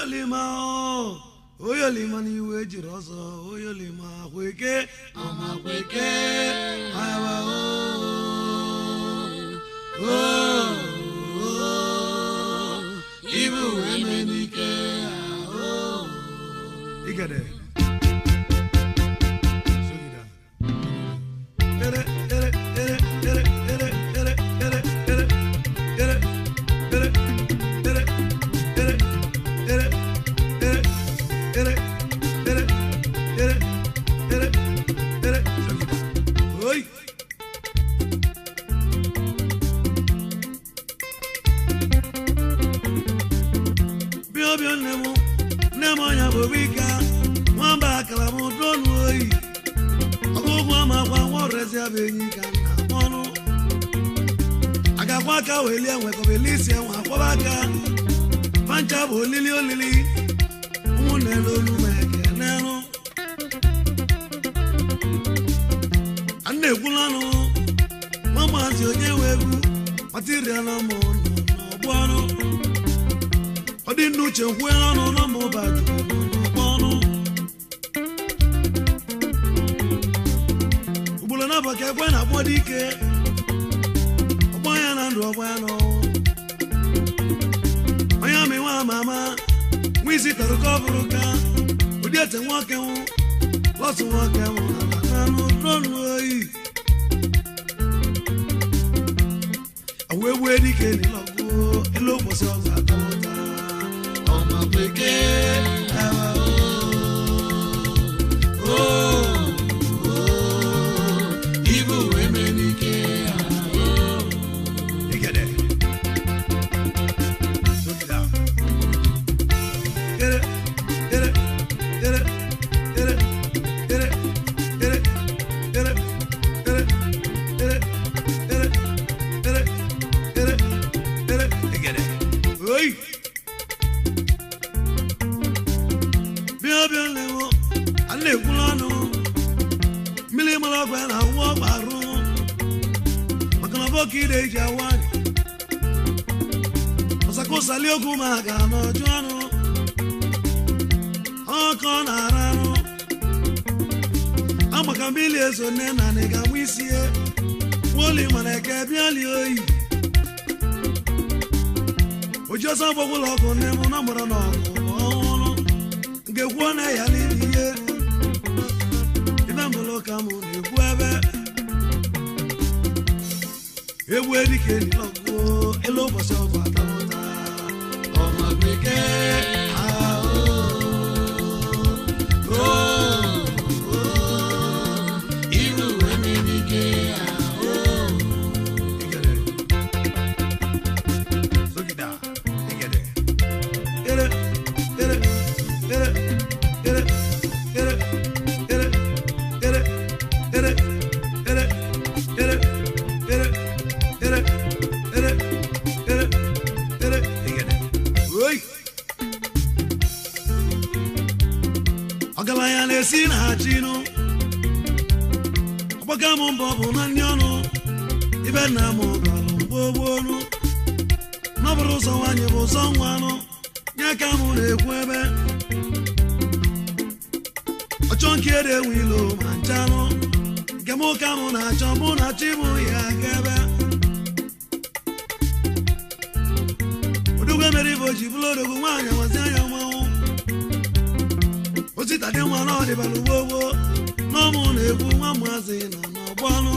Oyolima o, oyolima n'iwe jiri ọsọ, oyolima kweke, ọma kweke, awa o, o, o, ibu emenike o. Igede. Sogida. Ere, ere, ere, ere, ere, ere, ere, ere, ere, ere, ere, ere, ere, ere, ere, ere, ere, ere, ere, sogida. Oi! Bịa bịa nne m, nne m ọnya bụ wika, nwamba akara m donu oyi. Ọgụgụ amakwa nwa ọrịa bụ enyi ka nna m ọnụ. Agakwa aka welie nwekọba elisi enwe akwọba aka. Pancha bụ olili olili, ụmụnne n'olu ma eke n'elu. A na-ekwula ọnụ, nwa maazị onye nwe egwu, material mụ nọ n'ọgbọ ọnụ. Ọ dị n'uche nkwue ọnụ na mụba juru n'ọgbọ ọnụ. Ugboro na-abọ ka ekwe na-akpọ dike, ọgbọ ya na ndụ ọgbọ ya n'ọnwụ. Onye amị nwa ama ama, nwa isi tọrọ ka ọ bụrụ ka, ụdị ete nwoke nwụ, lọsụ nwoke nwụ, ala n'anụ n'ọnụ oyi. Awụ egwu dike n'ịlọgụ, elu ụbọchị ọzọ atọ ụta. Ọma kweke, awa o, o, o, ibu emenike o. Igede. Sogida. Ere, ere, ere, ere, ere, ere, ere, ere, ere, ere, ere, ere, ere, igede. Oi! Bịa bịa lewo, a na-ekwula ọnụ, mmiri mara ọgwụ ya na-awụ ọgwụ arụ, maka na ọbọka ide eji awụ anyị. Ọsakụsali okwu ma ga n'ọjụ ọnụ, ọkọ na-ara arụ. Amaka mmiri ezo nne na nị ga-amụ isi ya, nwoli mana eke bịa lie oyi. Oji ọsọ gbagwụlọ ọgụ nne m na mgbọrọ na ọgụ bụ ọhụrụ. Nke kwuo na ya n'ili ihe ibe mbụlụ ka mụ na-ekwu ebe egwu edike n'ọgụ elu ụbọchị ọgụ atamụta ọma bekee ahụ o o Ibu emenike ahụ. Igede. Sogida. Igede. Ere, ere, ere, ere, ere, ere, ere, ere, ere, ere, ere, ere, ere, ere, ere, igede. Oi! Ọgaranya na-esi na chinụ ọgbaka m mbọ bụ na ndị ọnụ ibe nna m galụ gbogboonu n'ọbụrụ ụzọ nwaanyị bụ ụzọ nwanụ nye ka mụ na-ekwu ebe ọchọ nke ede enwe ilo ma nchanụ nke mụ ka mụ na-achọ mụ na chi mụ ya aga ebe odogwu emere ibe o ji bụrụ odogwu nwaanyị nwazi anya mmanwụ osita dị nwa na ọdịbara ugbo gboo n'ọmụ na-ekwu nwa maazị nọ n'ọgbọ ọnụ.